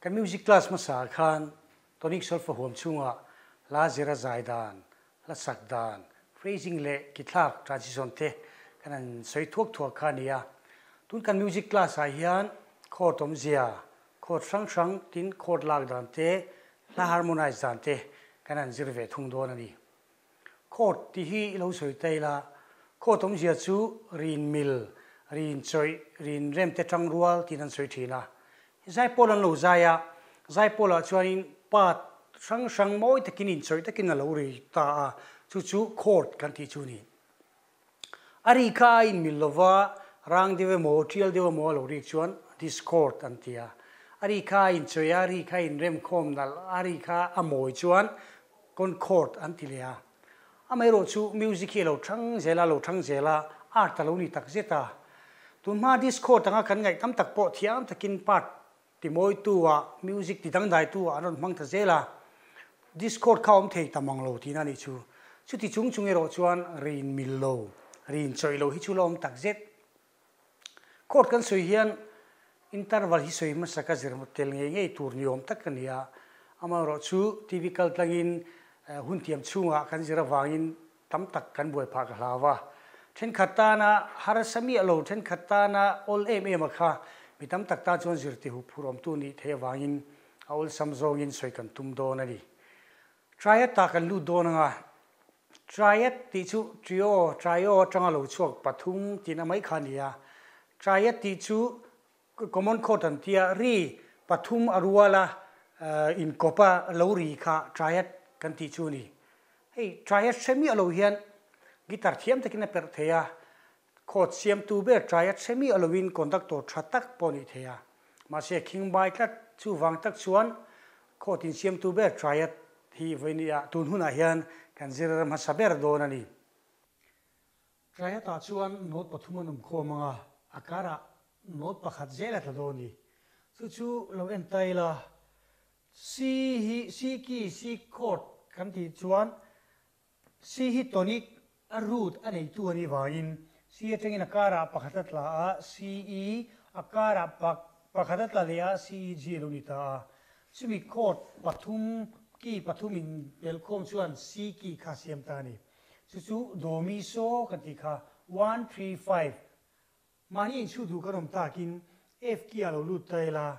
Kan music class hmasa khan tonic solfa huam chhungah hla zira zai dan, hla sak dan, phrasing leh kithlak transition te kan han sawi thuak thuak kha a ni a. Tun kan music class ah hian chord awmzia, chord hrang hrang tin chord lak dan te, hla harmonize dan te kan han zir ve thung dawn a ni. Chord tih hi i lo sawi ta ila, chord awmzia chu rin mil, rin chawih, rin rem te tang rual tiin an sawi thin a. Zaipawl an lo zai a, zaipawlah chuanin part hrang hrang mawi takin inchawih takin a lo ri ta a, chu chu chord kan tih chu a ni. A ri kha a inmil lova, rang deuh emaw, tial deuh emaw a lo rik chuan discord an ti a. A ri kha a inchawih a, a ri kha a inremkhawm nalh, a ri kha a mawi chuan concord an ti leh a. Amaherawhchu music hi a lo thang zel a, a lo thang zel a, art a lo ni tak zet a. Tunhma discord anga kan ngaih tam tak pawh thiam takin part ti mawitu ah, music ti dangdaitu ah an rawn hmang ta zel a. Discord kha awm thei tam ang lo tihna a nih chu. Chuti chung chung erawh chuan rin mil lo, rin chawih lo hi chu la awm tak zet. Chord kan sawi hian interval hi sawi hmasa ka zir tel ngei ngei tur ni awm tak ka ni a, amaherawh chu TV kal tlangin hun tiam chhungah kan zir avangin tam tak kan buai phah ka hlau a. Thenkhat tana harsa miah lo, thenkhat tana awl em em a kha mi tam tak tan chuan zir ti huphurh awmtu nih theih avangin a awlsam zawngin sawi kan tum dawn a ni. Triad ta kan lut dawn anga, Triad tih chu trio, trio atanga lo chhuak pathum tihna mai kha a ni a. Triad tih chu common chord an tia, ri pathum a ruala inkawpa lo ri kha triad kan tih chu a ni. Hei triad hre miah lo hian guitar thiam takin a perh thei a, chord siamtu ber triad hre miah loin conductor tha tak pawh a nih thei a. Mahse khingbai tlat chuvang tak chuan chord insiamtu ber triad hi vawinia tun hunah hian kan zir hmasa ber dawn a ni. Triad-ah chuan note pathum an awm khawm ang a, a karah note pakhat zel a tla dawn a ni. Chu chu lo en ta ila, C hi C key, C chord kan tih chuan C hi tonic, a root a neitu a nih vangin C atangin a karah pakhat a tla a, C E, a karah pakhat a tla leh a, C E G a lo ni ta a. Chumi chord pathum, key pathum in belhkhawm chuan C key kha a siam ta a ni. Chu chu Do Mi So kan tih kha, one, three, five. Mahni inchhuh duh kan awm takin F key a lo lut ta ila,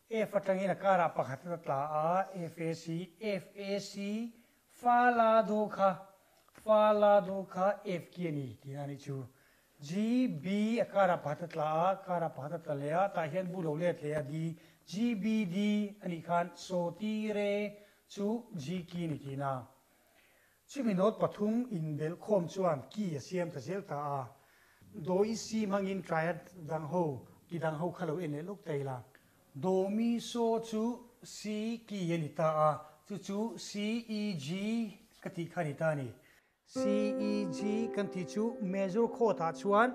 F atangin a karah pakhat a tla a, F A C, F A C, Fa la do kha, Fa la do kha F ki a ni tihna a nih chu. G, B a karah pakhat a tla a, karah pakhat a tla leh a, tah hian bu lo let leh a, D, G, B, D a nih khan so ti re chu G ki a ni tihna. Chumi note pathum inbelh khawm chuan key a siam ta zel ta a. Do i si hmangin triad dang ho, ki dang ho kha lo en leh lawk ta ila. Do mi so chu C key a ni ta a, chu chu C E G ka tih kha a ni ta a ni. C E G kan tih chu major chord ah chuan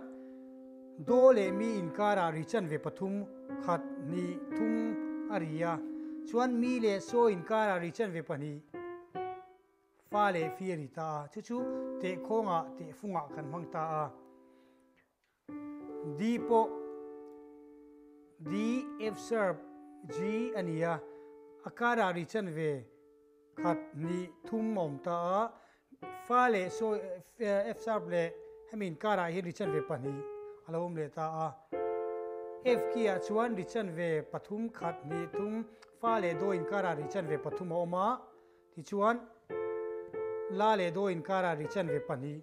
Do leh mi inkarah ri chanve pathum, khat, hnih, thum a ri a, chuan mi leh so inkarah ri chanve pahnih, Fa leh fi a ni ta a, chu chu tehkhawngah, tehfungah kan hmang ta a. D pawh D, F sharp, G a ni a, a karah ri chanve khat, hnih, thum a awm ta a. Fa leh sawi F sharp leh hemi inkarah hian ri chanve pahnih a lo awm leh ta a. F key ah chuan ri chanve pathum, khat, hnih, thum, fa leh do inkarah ri chanve pathum a awm a. Tichuan, la leh do inkarah ri chanve pahnih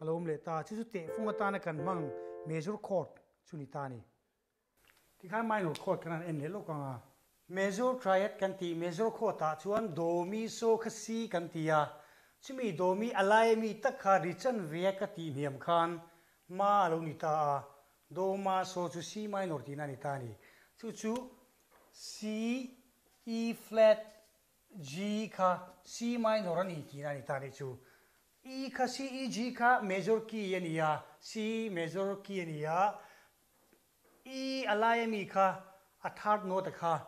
a lo awm leh ta. Chu chu tehfung atana kan hmang major chord chu ni ta a ni. Tikhan minor chord kan han en leh lawk ang a. Major triad kan tih major chord ah chuan do, mi, so kha si kan ti a. Chumi do, mi a laia mi tak kha ri chanve a ka tih hniam khan ma a lo ni ta a. Do, ma, so chu C minor tihna a ni ta a ni. Chu chu C, E flat, G kha C minor a ni tihna a ni ta nih chu. E kha C E G kha major key a ni a, C major key a ni a, E a lai ami kha a third note a kha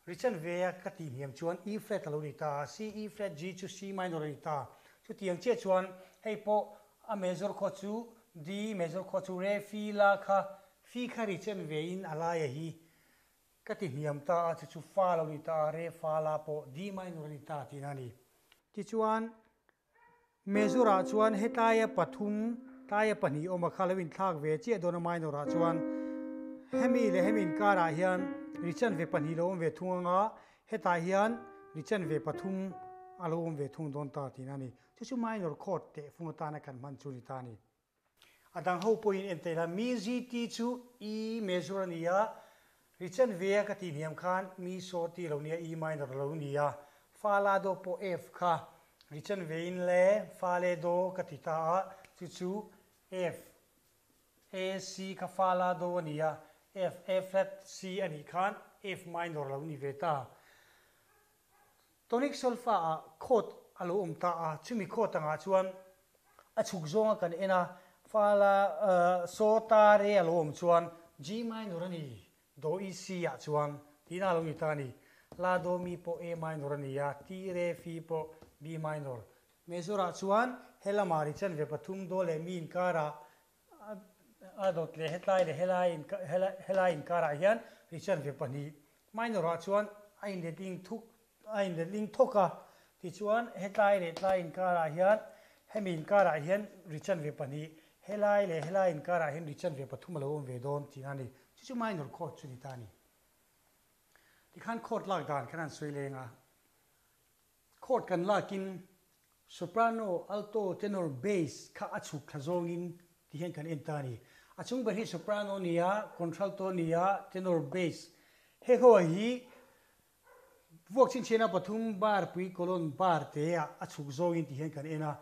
ri chanve a ka tih hniam chuan E flat a lo ni ta a, C E flat G chu C minor a ni ta. Chutiang chiah chuan hei pawh a major khaw chu D major khaw chu Re Fi La kha Fi kha ri chanve in a laia hi. ka ti hniam ta a, chu chu fa lo ni ta a, re fa la pawh D minor a ni ta tihna a ni. Tichuan, Major ah chuan hetlaia pathum, tlaia pahnih awm a kha lo inthlak ve chiah dawn a minor ah chuan hemi leh hemi inkarah hian ri chanve pahnih lo awm ve thung anga hetah hian ri chanve pathum a lo awm ve thung dawn ta tihna a ni. Chu chu minor chord tehfung atana kan hman chu a ni ta a ni. A dang ho pawhin en theih la, Mi ZT chu E major a ni a, ri chanve a ka tih hniam khan Mi so ti lo nia E minor a lo ni a, Fa la do pawh F kha ri chanve in le Fa le do ka ti ta a, chu chu F A C kha Fa la do a ni a, F A flat C a nih khan F minor a lo ni ve ta. Tonic solfa ah chord a lo awm ta a, chumi chord angah chuan a chhuk zawnga kan en a, fa la so ta re a lo awm chuan G minor a ni, do E C ah chuan tihna a lo ni ta a ni. La do mi pawh A minor a ni a, ti re fi pawh B minor. Major ah chuan he lamah ri chanve pathum do leh mi inkarah A dawt leh hetlai leh helai helai inkarah hian ri chanve pahnih minor ah chuan a inletling thuk a inletling thawk a, tichuan hetlai leh tlai inkarah hian hemi inkarah hian ri chanve pahnih helai leh helai inkarah hian ri chanve pathum a lo awm ve dawn tih a ni. Chu chu minor chord chu ni ta a ni. Tikhan chord lak dan khan an sawi leng a. Chord kan lakin soprano, alto, tenor, bass kha a chhuk thla zawngin ti hian kan en ta a ni. A chung ber hi soprano a ni a, contralto a ni a, tenor, bass. Heng ho hi vuak chhinchhiahna pathum bar pui colon bar te ah a chhuk zawngin ti hian kan en a.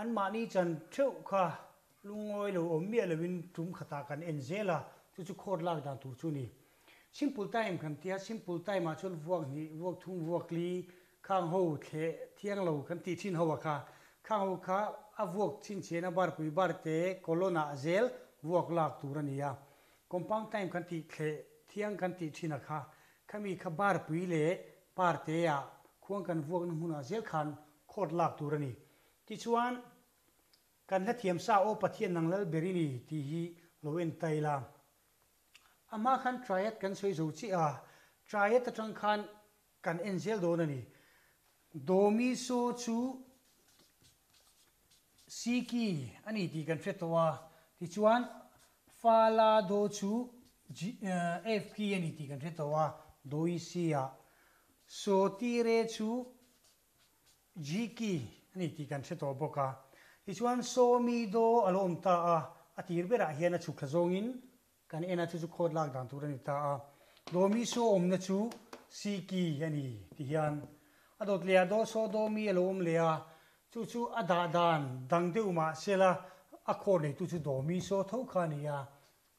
Anmahni chan theuh kha lungawi lo awm miah loin tum khatah kan en zel a, chu chu chord lak dan tur chu a ni. Simple time kan tia, simple time ah chuan vuak hnih, vuak thum, vuak li, khang ho thleh thiang lo kan tih thin ho a kha. Khang ho kha a vuak chhinchhiahna barpui barte colon ah zel vuak lak tur a ni a. Compound time kan tih thleh thiang kan tih thin a kha. Khami kha barpui leh parte ah khuang kan vuakna hmunah zel khan chord lak tur a ni. Tichuan kan hlathiam sa aw Pathian nang lal ber i ni tih hi lo en ta ila. A hma khan triad kan sawi zo chiah a, triad atang khan kan en zel dawn a ni. Do mi so chu si ki a ni tih kan hre tawh a, tichuan fa la do chu F ki a ni tih kan hre tawh a, do i si ah. So ti re chu G key a ni tih kan hre tawh bawk a. Tichuan Sawmi do a lo awm ta a, a tir berah hian a chhuk thla zawngin kan en a, chu chu khawt lak dan tur a ni ta a. Dawmi saw awmna chu C key a ni ti hian a dawt leh a, do saw dawmi a lo awm leh a, chu chu a dah dan dang deuh mah sela a khawt neitu chu dawmi saw tho kha a ni a.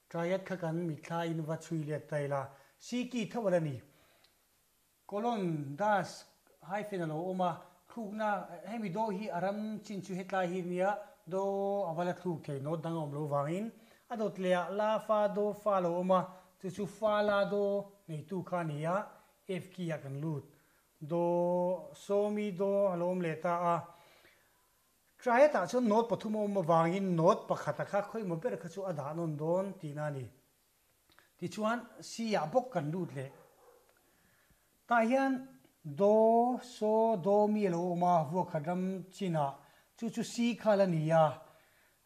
Triad kha kan mitthla in va chhui let ta ila, C key tho a la ni. Colon, dash, hyphen a lo awm a, thlukna, hemi do hi a ram chin chu hetlai hi nia, do a va la thluk thei note dang a awm lo vangin a dawt leh ah la fa do fa a lo awm a, chu chu fa la do neitu kha a ni a, F key ah kan lut. Do sawmi do a lo awm leh ta a. Triad ah chuan note pathum a awm avangin note pakhat a kha khawimaw ber kha chu a dah nawn dawn tihna a ni. Tichuan C ah bawk kan lut leh. Tah hian Do, So, Do, Mi a lo awm a, vuakhat ram chinah chu chu C kha la ni a,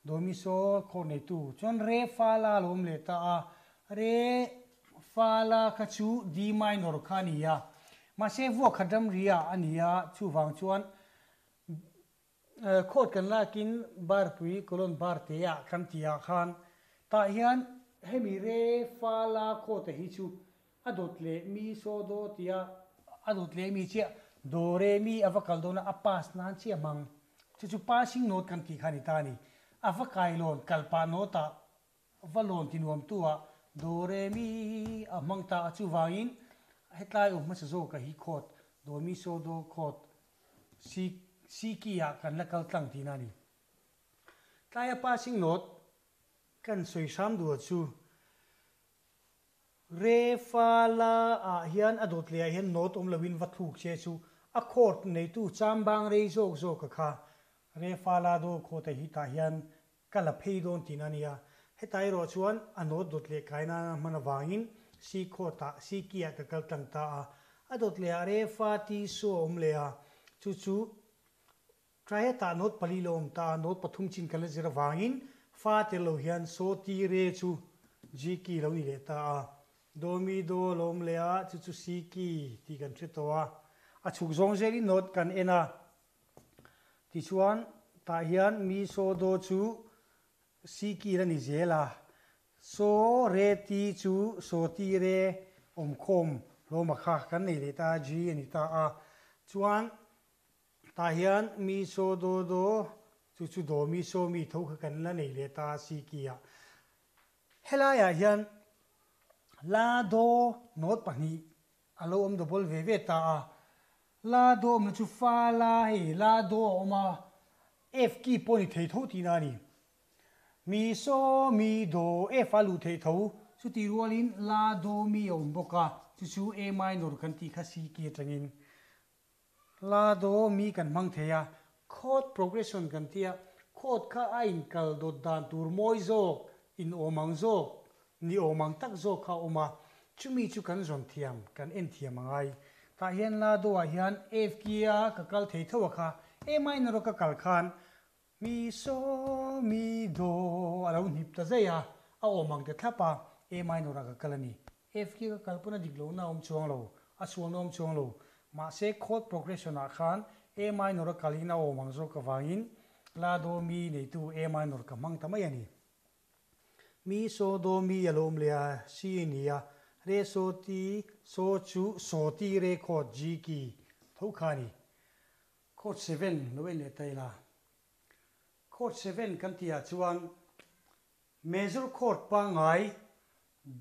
Do, Mi, So khawr neitu. Chuan Re, Fa, La a lo awm leh ta a, Re, Fa, La kha chu D minor kha a ni a, mahse vuakhat ram ri ah a ni a, chuvang chuan Court kan lakin barpui colon bar te ah kan tih ah khan tah hian hemi re fa la court a hi chu a dawt leh mi saw daw tia a dawt leh mi chiah do re mi a va kal dawn a a pass nan chiah hmang chu chu passing note kan tih kha a ni ta a ni a va kailawn kal pah note ah va lawn ti nuam tu ah do re mi a hmang ta a chuvangin hetlai awm hmasa zawk a hi court do mi saw daw court Siki ah kan la kal tlang tihna a ni. Tlaia passing note kan sawi hram duh chu Re fa la ah hian a dawt leh ah hian note awm loin va thluk che chu a chord neitu chambang rei zawk zawk a kha Re fa la do chord a hi tah hian ka la phei dawn tihna a nia. Hetah erawh chuan a note dawt leh kai nana hman avangin C chord ah C key ah ka kal tlang ta a. A dawt leh ah Re Fa Ti So a awm leh a, chu chu Triad ah note pali lo awm ta a, note pathum chin kan la zir avangin Fa tel lo hian So Ti Re chu G key lo ni leh ta a. Do Mi Do a lo awm leh a, chu chu C key tih kan hre tawh a. A chhuk zawng zelin note kan en a. Tichuan tah hian Mi So Do chu Si kir a ni zel a, Saw re ti chu saw ti re awmkhawm hlawma kha kan nei leh ta a, G a ni ta a. Chuan tah hian mi saw do do chu chu do mi saw mi tho kha kan la nei leh ta a si ki-ah. Helaiah hian la do note pahnih a lo awm double ve ve ta a. La do awmna chu fa la hei la do a awm a, F key pawh ni thei tho tihna a ni. Mi saw mi do F a luh theih tho, chutih rualin la do mi a awm bawk a, chu chu A minor kan tih kha C key atangin la do mi kan hmang thei a, chord progression kan ti a, chord kha a inkal dawt dan tur mawi zawk, in awm ang zawk, ni awm ang tak zawk kha a awm a, chumi chu kan zawn thiam, kan en thiam a ngai. Tah hian la do ah hian F key a ka kal thei tho a kha, A minor a ka kal khan Mi saw mi do a lo hnip ta zai a, a awm ang ta thlap a, A minor ah ka kal a ni. F khi ka kal pawn a dik lohna a awm chuang lo, a sualna a awm chuang lo. Mahse chord progression ah khan A minor a kalin a awm ang zawk avangin La do mi neitu A minor ka hmang ta mai a ni. Mi saw do mi a lo awm leh a, C a ni a, Re saw ti saw chu saw ti re chord G key tho kha a ni. Chord seven lo en leh ta ila. Chord seven kan tih ah chuan major chord pangngai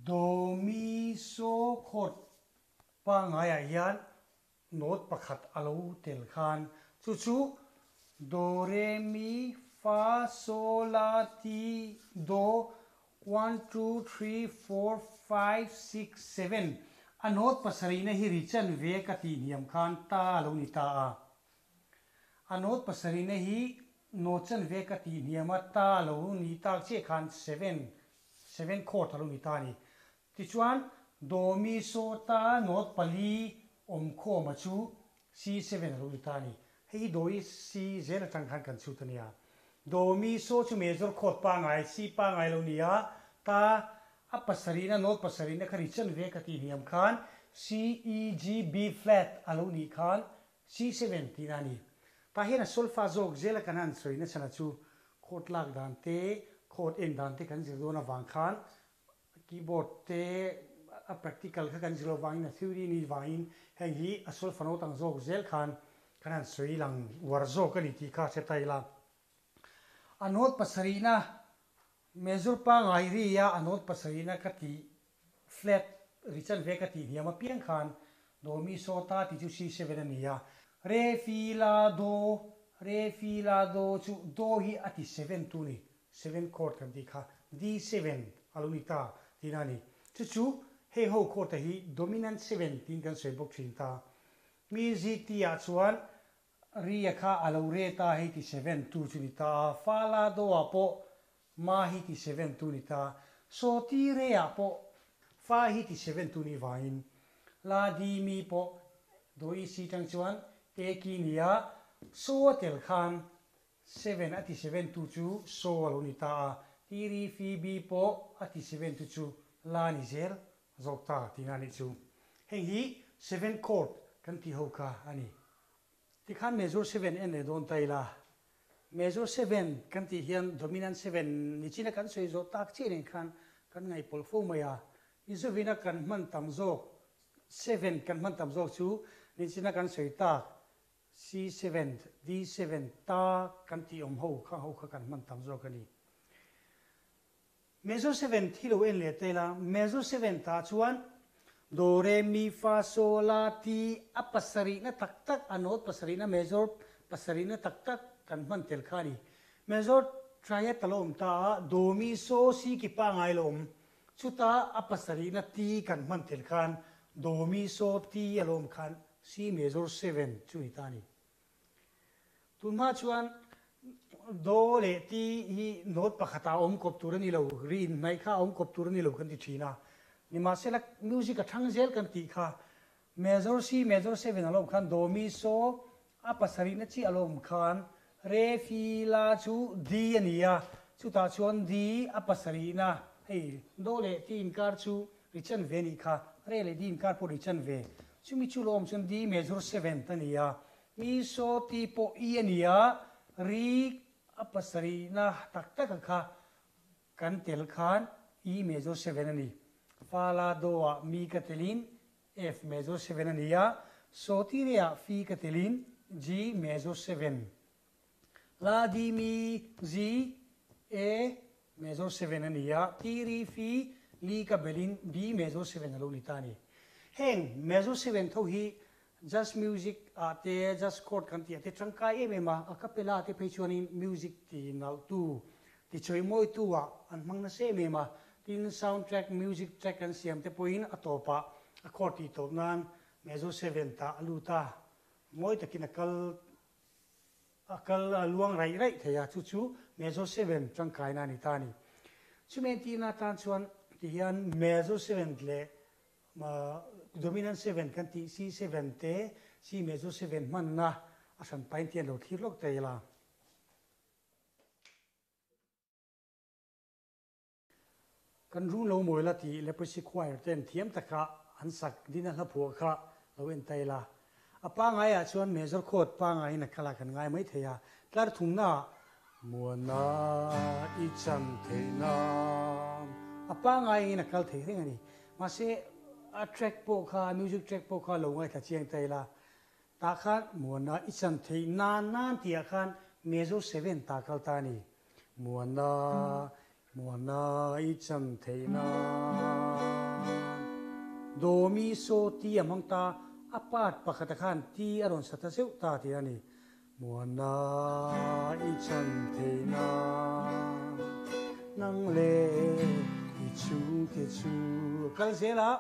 Do Mi So chord pangngai ah hian note pakhat a lo tel khan chu chu Do Re Mi Fa So La Ti Do One two three four five six seven A note pasarihna hi ri chan ve ka tih hniam khan ta a lo ni ta a. A note pasarihna hi note chan ve ka tih hniam a ta a lo ni tak chiah khan seven seven chord a lo ni ta a ni. Tichuan Do Mi So ta note pali awmkhawma chu C seven a lo ni ta a ni. Hei hi Do i C zel atang khan kan chhut a nia. Do mi so chu major chord pangai, C pangai lo nia, ta a pasarihna note pasarihna kha ri chan ve ka tih hniam khan C E G B flat a lo nih khan C seven tihna a ni. Tah hian a solfa zawk zela kan han sawi nachhan chu chord lak dan te, chord en dan te kan zir dawn avang khan Keyboard te a practical kha kan zir lo vangin a theory ni vangin heng hi a solfa note ang zawk zel khan kan han sawi lang uar zawk a ni tih kha hre ta ila. A note pasarihna major pangngai ri a a note pasarihna ka tih flat ri chan ve ka tih hniam apiang khan do mi so ta tih chu C7 a ni a, re fi la do re fi la do chu do hi a ti seven tu ni Seven chord kan tih kha D seven a lo ni ta tihna a ni. Chu chu hei ho chord te hi dominant seven tiin kan sawi bawk thin ta. Music tih ah chuan ri a kha a lo re ta hei ti seven tu chu ni ta a, fa la do ah pawh ma hi ti seven tu ni ta, so ti re ah pawh fa hi ti seven tu nih vangin la di mi pawh do i si tang chuan e ki nia so a tel khan Seven a ti seven tu chu so a lo ni ta a, Tiri fi bi pawh a ti seven tu chu la ni zel zawk ta tihna a nih chu. Heng hi seven chord kan tih ho kha a ni. Tikhan major seven en leh dawn ta ila, major seven kan tih hian dominant seven ni china kan sawi zawh tak chiah nen khan kan ngaihpawlh fo mai a, Mizovina kan hman tam zawk seven kan hman tam zawk chu ni china kan sawi tak C seven, D seven ta kan tih awm ho kha ho kha kan hman tam zawk a ni. Major seven thi lo en leh ta ila, major seven ta chuan Do, Re, Mi, Fa, So, La, Ti a pasarihna tak tak a note pasarihna major pasarihna tak tak kan hman tel kha a ni. Major triad a lo awm ta a, Do, Mi, So, Si ki pangai lo awm. Chuta a pasarihna Ti kan hman tel khan Do, Mi, So, Ti a lo awm khan C major seven chu ni ta a ni. Tunhma chuan Do leh Ti hi note pakhatah a awm kawp tur a ni lo, ri inhnaih kha a awm kawp tur a ni lo kan ti thin a. Nimahsela music a thang zel kan tih kha Major C major 7 a lo khan Do Mi So a pasarihna chi a lo awm khan Re Fi La chu D a ni a, chutah chuan D a pasarihna hei Do leh Ti inkar chu ri chanve a nih kha, Re leh D inkar pawh ri chanve. Chumi chu lo awm chuan D major seventh a ni a, Mi So Ti pawh E a ni a, Ri a pasarihna tak taka kha Kan tel khan E major 7 a ni. Fa la do ah mi ka telin F major 7 a ni a, so ti reh ah fi ka telin G major 7. La D mi G A major 7 a ni a, ti ri fi li ka belin B major 7 a lo ni ta a ni. Heng major 7 tho hi Jazz music ah te, jazz chord kan tih ah te tangkai em em a, a cappella te phei chuanin music ti nalhtu, ti chawimawitu ah an hmang nasa em em a, tin sound track, music track an siam te pawhin a tawpah a chord tih tawp nan major seventh ah a lut a, mawi takin a kal a kal a luang raih raih thei a, chu chu major seventh tangkaina a ni ta a ni. Chumi entirna atan chuan tihian major seventh leh Dominant 7 kan tih C7 te C major 7 hmanna a hran pain te an lo thlir lawk ta ila. Kan rung lo mawi la tih Leprosy Choir ten thiam taka an sak dina hla phuah kha lo en ta ila. A pangaiah chuan major chord pangaiin a kal a kan ngai mai thei a, tlar thumnaah Muana i chan theih nan a pangaiin a kal thei reng a ni. Mahse a track pawh kha, a music track pawh kha lo ngaithla chiang ta ila, tah khan Muana i chan theih nan nan tihah khan major 7 ta kal ta a ni. Muana Muana i chan theih nan Dawmi saw ti a hmang ta, a part pakhata khan ti a rawn sa ta zeuh ta tih a ni. Muana i chan theih nan nang leh i chhungte chu a kal zel a,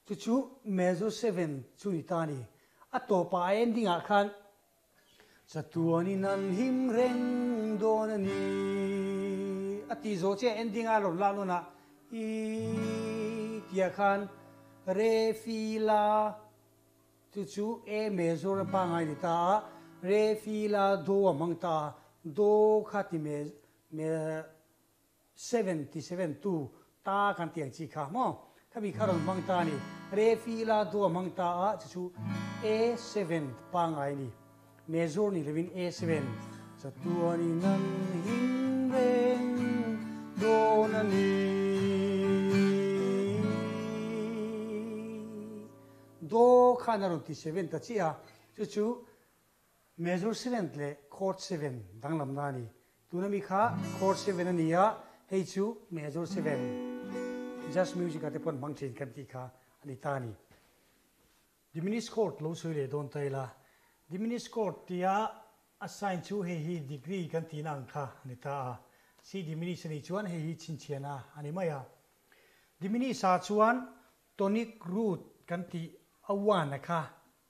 chu chu major 7 chu ni ta a ni. A tawpah a ending ah khan Chatuanin an him reng dawn a ni. A tih zawh chiah ending a rawn lak nawn a, i tihah khan Re fi la chu chu A major a pangngai ni ta a, Re fi la Do a hmang ta a, Do kha ti me me 77 tu ta kan tih ang chi kha maw? Khami kha rawn hmang ta a ni. Re fi la do a hmang ta a, chu chu A seven pangngai a ni. Major ni lovin A seven. Chatuanin an him reng dawn a ni. Do khan a rawn ti seven ta chiah a, chu chu Major 7 leh Chord 7 danglamna a ni. Tuna mi kha Chord 7 a ni a, hei chu Major 7. Jazz music ah te pawh an hmang thin kan tih kha a ni ta a ni. Diminished chord lo sawi leh dawn ta ila, Diminished chord tia a sign chu hei hi degree kan tihna ang kha a ni ta a. C diminished a nih chuan hei hi chhinchhiahna a ni mai a. Diminished ah chuan tonic root kan tih a one a kha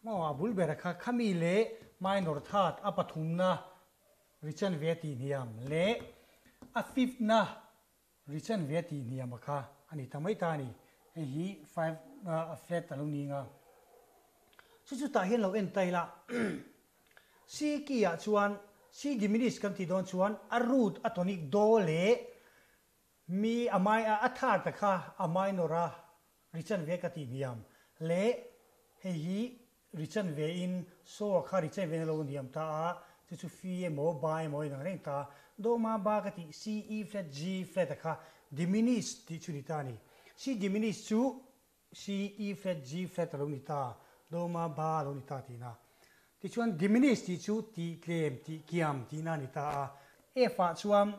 Maw a bul ber kha khami leh minor third a pathumna ri chanve a tih hniam leh a fifth na ri chanve a tih hniam a kha a ni ta mai ta a ni. Hei hi five a flat a lo ni nga. Chu chu tah hian lo en ta ila C key ah chuan C diminished kan tih dawn chuan a root a tonic do leh mi a a third a kha a minor a Ri chanve ka tih hniam leh hei hi ri chanve in saw kha ri chanve na lo hniam ta a, chu chu fi emaw ba emaw a inang reng ta. Do ma ba ka tih C E flat G flat a kha diminish tih chu ni ta a ni. C diminish chu C E flat G flat a lo ni ta, do ma ba a lo ni ta tihna. Tichuan diminish tih chu tih tlem, tih kiam tihna a ni ta a. F ah chuan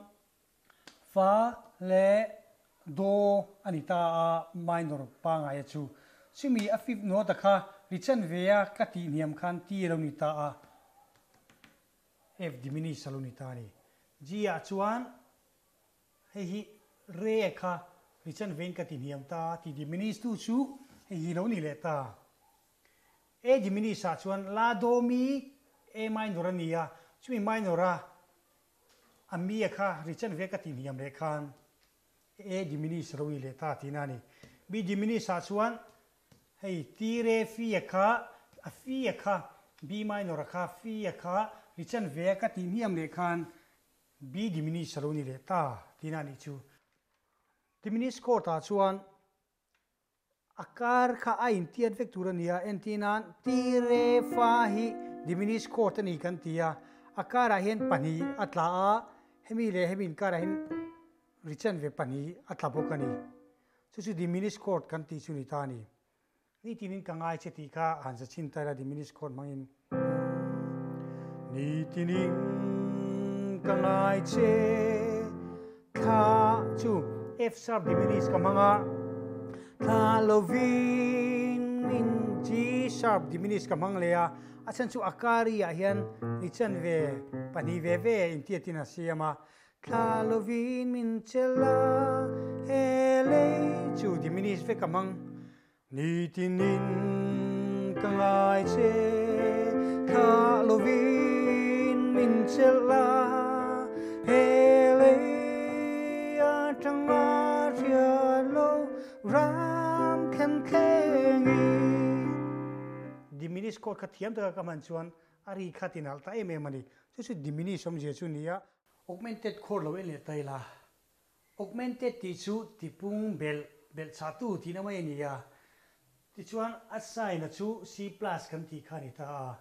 Fa leh Do a ni ta a, minor pangngai a chu. Chumi a fifth note a kha ri chanve a ka tih hniam khan T a lo ni ta a, F diminished a lo ni ta a ni. G ah chuan hei hi Re a kha ri chanve in ka ti hniam ta a, ti diminished tu chu hei hi lo ni leh ta. A diminished ah chuan La Do Mi A minor a ni a, chumi minor a A mi a kha ri chanve ka ti hniam leh khan A diminish ro ni leh ta tihna a ni. B diminished ah chuan hei T re fi a kha a fi a kha B minor a kha fi a kha ri chanve a ka tih hmiam leh khan B diminished a lo ni leh ta tihna a nih chu. Diminished chord ah chuan A kar kha a intiat vek tur a ni a, entir nan Ti re fa hi diminished chord a ni kan ti a, a karah hian pahnih a tla a, hemi leh hemi inkarah hian ri chanve pahnih a tla bawk a ni. Chu chu diminished chord kan tih chu ni ta a ni. Nitinin ka ngai che tih kha han za chhin ta ila diminished chord hmangin. Nitinin ka ngai che thla chu F sharp diminished ka hmang a, thla lovin min G sharp diminished ka hmang leh a, a chhan chu a kari ah hian ni chanve pahnih ve ve intiatin a siam a, thla lovin min chelh a, he lei chu diminished vek ka hmang. Nitinin ka ngai che, thlah lovin min chelh a, he lei atang a hriat lo ram thlen thleng i. Diminished chord kha thiam taka ka hman chuan a ri kha ti nalh ta em em a ni. Chu chu diminished awmzia chu ni a. Augmented chord lo en leh ta ila. Augmented tih chu tipung belh, belh chahtu tihna mai a ni a. Tichuan a sign-a chu C plus kan tih kha a ni ta a.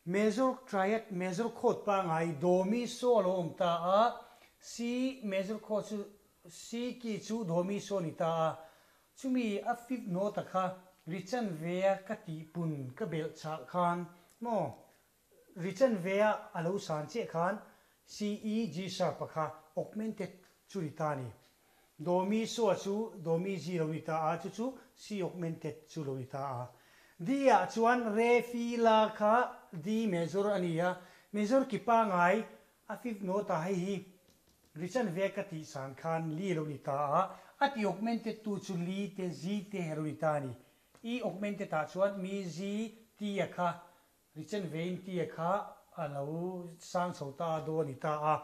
Major triad, major chord pangngai do mi so a lo awm ta a, C major chord chu C key chu do mi so a ni ta a. Chumi a fifth note-a kha ri chanve-a ka tihpun ka belh chah khan maw Ri chanve-a a lo san chiah khan C E G sharp-a kha augmented chu ni ta a ni. Do mi so-a chu do mi G lo ni ta a, chu chu C augmented chu lo ni ta a. D-ah chuan re fi la kha D major a ni a, major ki pangai a fifth note-ah hei hi ri chanve ka tih san khan li lo ni ta a, a ti augmented tu chu li te G te lo ni ta a ni. E augmented-ah chuan mi G T-a kha Ri chen vein tia kha a lo sang chho ta a, do a ni ta a.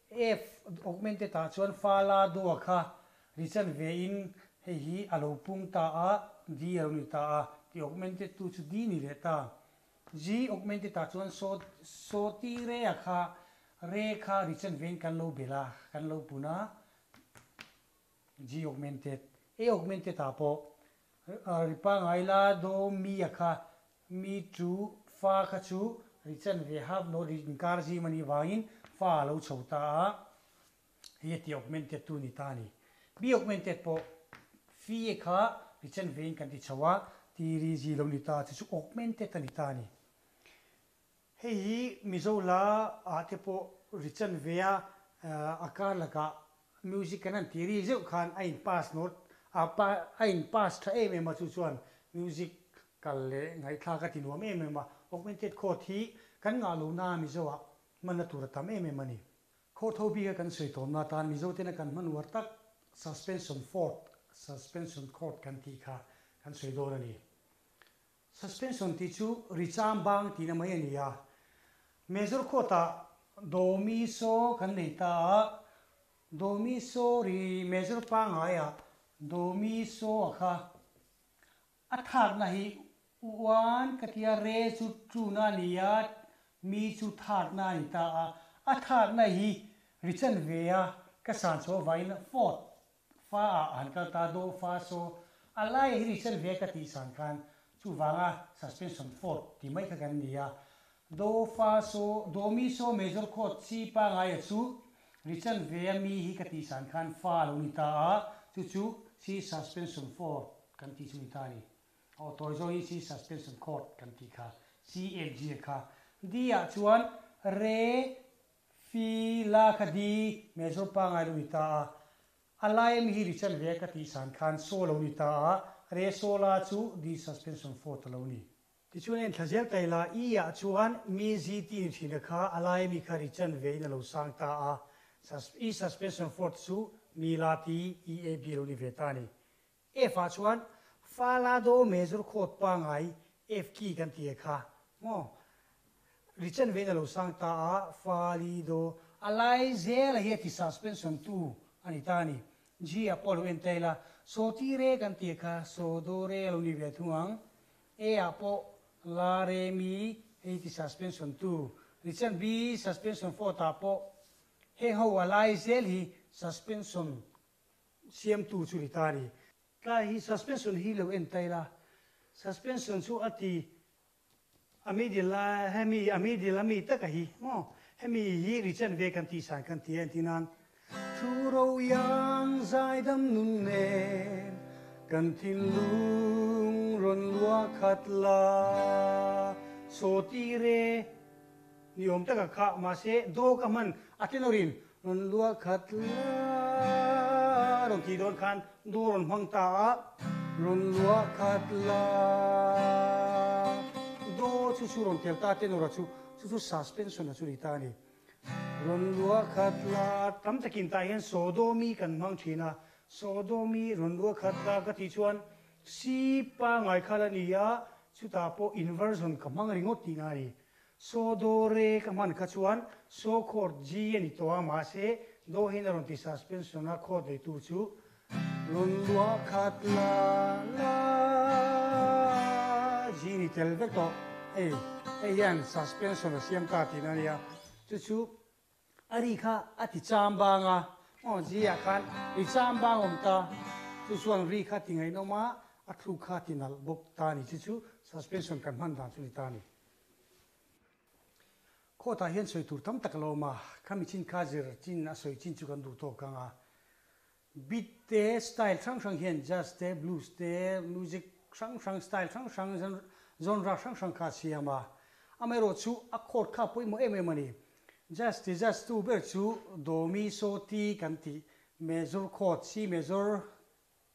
F augmented ah chuan fa la do a kha ri chen vein hei hi a lo pung ta a, D a lo ni ta a. Ti augmented tu chu D ni leh ta. G augmented ah chuan so so ti re a kha re kha ri chen vein kan lo bel a, kan lo pun a. G augmented, A augmented ah pawh ri pangngai la do mi a kha mi chu fa kha chu ri chanve half note ri inkar zim a nih vangin fa a lo chho ta a, hei a ti augmented tu ni ta a ni. B augmented pawh fi kha ri chanve in kan ti chho a, ti ri zi lo ni ta chu chu augmented a ni ta a ni. Hei hi Mizo hla ah te pawh ri chanve a a kar lakah music kan han ti ri zeuh khan a in pass note a a in pass tha em em a chu chuan music kal leh ngaihthlak a ti nuam em em a. Augmented chord hi kan ngah lo na Mizo ah hmanna tur a tam em em a ni. Chord ho bik a kan sawi tawmna atan Mizo tena kan hman uar tak suspension fourth, suspension chord kan tih kha kan sawi dawn a ni. Suspension tih chu ri chang bang tihna mai a ni a. Major chord-ah do mi so kan nei ta a, do mi so ri major pangaiah do mi so a kha a thakna hi uan ka tia re chu tuna a ni a, mi chu thakna a ni ta a, a thakna hi ri chanve a ka san chhuah avangin fourth Fa ah han kal ta do fa so a lai hi recent ve ka tih san khan chuvanga suspension fourth ti mai kha kan ni a do fa so do mi so major chord chi pangai a chu recent ve a mi hi ka tih san khan fa lo ni ta a chu chu C suspension fourth kan tih chu ni ta a ni aw tawi zawng hi C suspension chord kan tih kha C F G a kha D ah chuan re Fi la kha di major pangai lo ni ta a, a lai ami hi ri chanve ka tih san khan so lo ni ta a, re so la chu di suspension fourth a lo ni. Tichuan en thla zel tai la, i ah chuan mi zi ti ni thin a kha a lai ami kha ri chanve in a lo sang ta a, i suspension fourth chu mi la ti e a b lo ni ve ta a ni. F ah chuan fa la do major chord pangai F key kan ti e kha maw ri chen vein a lo sang ta a fa li do a lai zel a hi a ti suspension tu a ni ta a ni. G ah pawh a lo en ta ila So ti re kan tih kha so do re a lo ni ve thung ang. A ah pawh la re mi hei ti suspension tu ni chuan B suspension fourth ah pawh heng ho a lai zel hi suspension siamtu chu ni ta a ni. Tlai hi suspension hi lo en ta ila, suspension chu a ti a middle a hemi a middle a mi taka hi maw hemi hi ri chen ve kan tih san kan ti a entir nan Thu ro iang zaidam nun nen kan thinlung rawn luah khat la saw ti re ni awm taka kha mahse dawk a hman a tenawrin rawn luah khat la rawn tih dawn khan do rawn hmang ta a, rawn luah khat la do chu chu rawn tel ta tenawra chu chu chu suspension a chu ni ta a ni. Rawn luah khat la tam takin tah hian Sodomi kan hmang thin a, Sodomi rawn luah khat la ka tih chuan si pangai kha la ni a, chutah pawh inversion ka hmang ringawt tihna a ni. Saw do re ka hman kha chuan saw chord G a ni tawh a, mahse do hian a rawn ti suspension a, chord neitu chu rawn luah khat la la G ni tel vek tawh. Hei hei hian suspension a siam ta tihna a nia, chu chu a ri kha a ti cham bang a, aw G ah khan ri cham bang awm ta, chu chuan ri kha ti ngaihnawm a, a thluk kha ti nalh bawk ta a ni, chu chu suspension kan hman dan chu ni ta a ni. Court-ah hian sawi tur tam tak a lo awm a, khami chin kha zir chin a sawi chin chu kan duh tawk ang a. Beat te, style hrang hrang hian jazz te, blues te, music hrang hrang, style hrang hrang, genre hrang hrang kha a siam a. Amaherawh chu a chord kha a pawimawh em em a ni. Jazz ti jazz tu ber chu do, mi, so, ti kan tih major chord, C major,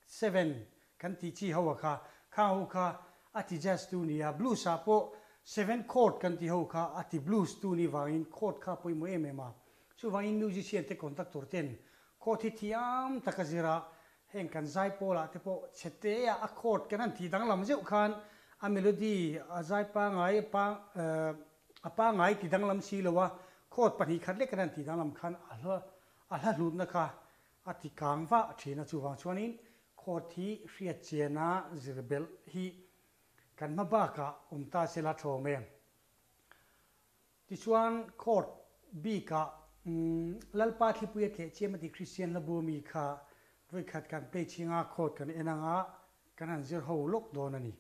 Seven kan tih chi ho a kha, khang ho kha a ti jazz tu nia, blues ah pawh seven chord kan tih ho kha a ti blues tu ni vangin chord kha a pawimawh em em a. Chuvangin musician te conductor ten chord hi thiam tak a zir a, heng kan zai pawl ah te pawh chhe te a a chord kan han tih danglam zeuh khan a melody a zai pangai a pangai ti danglam si lo a, chord 2 khat lek kan han tih danglam khan a hla a hla hlutna kha A ti kang vah thin a, chuvang chuanin court hi hriat chiana zir belh hi kan hma bakah awm ta se la thawm em. Tichuan court bikah Lalpa thlipui a tleh chiam a ti Kristian hla bu mi kha vawikhat kan play chhinga court kan en anga kan han zir ho lawk dawn a ni.